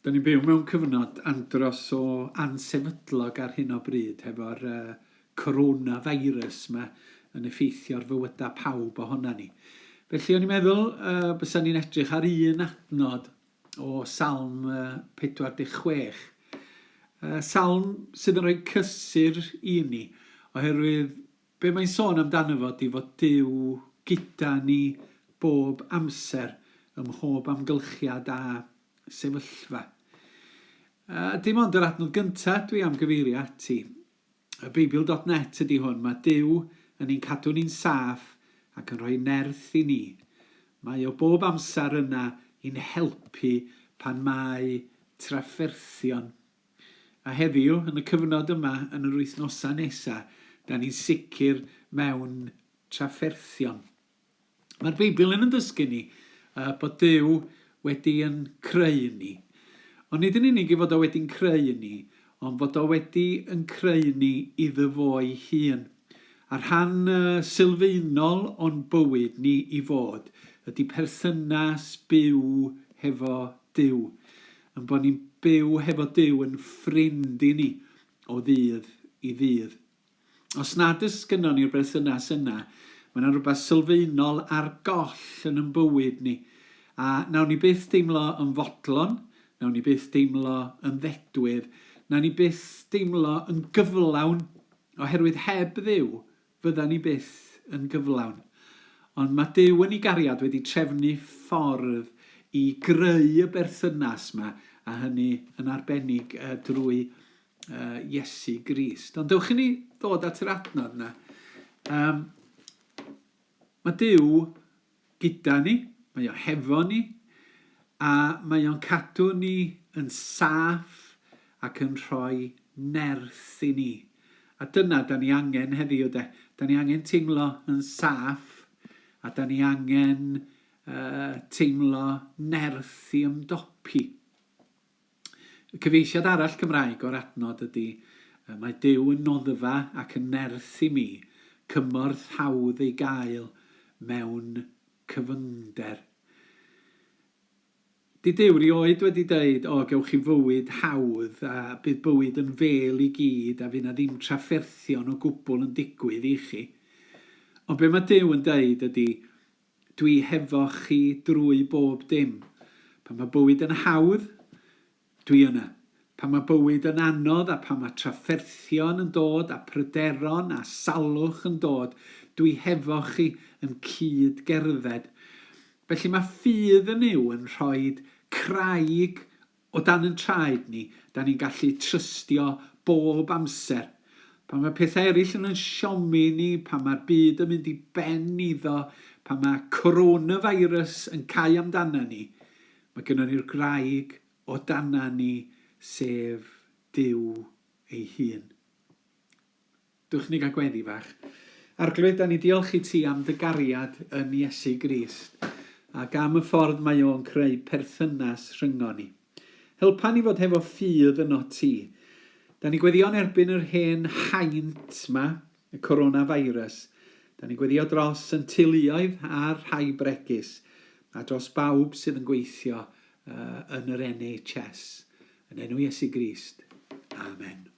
Da ni'n byw mewn cyfnod andros o ansefydlog ar hyn o bryd hefo'r uh, coronavirus 'ma yn effeithio ar fywydau pawb ohona ni. Felly o'n i'n meddwl uh, bysa ni'n edrych ar un adnod o Salm uh, 46. Uh, salm sydd yn rhoi cysur i ni, oherwydd Be mae'n sôn amdano fo 'di fod Duw gyda ni bob amser, ym mhob amgylchiad a sefyllfa. A dim ond yr adnodd gynta dwi am gyfeirio ati. Y Beibl dot net ydi hwn, mae Duw yn ein cadw ni'n saff ac yn rhoi nerth i ni. Mae o bob amser yna i'n helpu pan mae trafferthion. A heddiw, yn y cyfnod yma, yn yr wythnosau nesa, da ni'n sicr mewn trafferthion. Mae'r Beibl yn yn dysgu ni uh, bod Duw wedi yn creu ni. Ond nid yn unig i fod o wedi'n creu ni, ond fod o wedi yn creu ni iddo fo'i hun. A rhan uh, sylfaenol o'n bywyd ni i fod ydy perthynas byw hefo Duw. Ein bod ni'n byw hefo Duw yn ffrind i ni o ddydd i ddydd. Os nad oes gynnon ni'r berthynas yna, mae yna rhywbeth sylfaenol ar goll yn yn bywyd ni. A nawn ni byth deimlo yn fodlon, nawn ni byth deimlo yn ddedwydd, nawn ni byth deimlo yn gyflawn, oherwydd heb Dduw, Fyddan ni byth yn gyflawn. Ond mae Duw yn ei gariad wedi trefnu ffordd i greu y berthynas 'ma, a hynny yn arbennig drwy Iesu Grist. Ond dewch i ni ddod at yr adnod 'na. Um, mae Duw gyda ni, mae o hefo ni, a mae o'n cadw ni yn saff ac yn rhoi nerth i ni. A dyna da ni angen heddiw de. Da ni angen teimlo yn saff a da ni angen uh, teimlo nerth i ymdopi. Y cyfieithiad arall Cymraeg o'r adnod ydy Mae Duw yn noddfa ac yn nerth i mi, cymorth hawdd ei gael mewn cyfyngder. Di Duw rioed wedi deud, o, gewch chi fywyd hawdd a bydd bywyd yn fêl i gyd a fydd 'na ddim trafferthion o gwbl yn digwydd i chi. Ond be mae Duw yn deud ydy, Dwi hefo chi drwy bob dim. Pan mae bywyd yn hawdd, dwi yna. Pan mae bywyd yn anodd a pan mae trafferthion yn dod a pryderon a salwch yn dod, dwi hefo chi yn cyd-gerdded. Felly mae ffydd yn Nuw yn rhoid craig O dan yn traed ni, da ni'n gallu trystio bob amser. Pan mae pethau eraill yn yn siomi ni, pan mae'r byd yn mynd i ben iddo, pan mae coronavirus yn cau amdana ni, mae gynnon ni'r graig o dana ni, sef Duw ei hun. Dewch i ni gael gweddi fach. Arglwydd, da ni diolch i ti am dy gariad yn Iesu Grist, ac am y ffordd mae o'n creu perthynas rhyngon ni. Helpa ni fod hefo ffydd yno ti. Da ni gweddïo'n erbyn yr hen haint ma, y coronavirus. Da ni gweddio dros yn teuluoedd a'r rhai bregus, a dros bawb sydd yn gweithio uh, yn yr NHS. Yn enw Iesu Grist. Amen.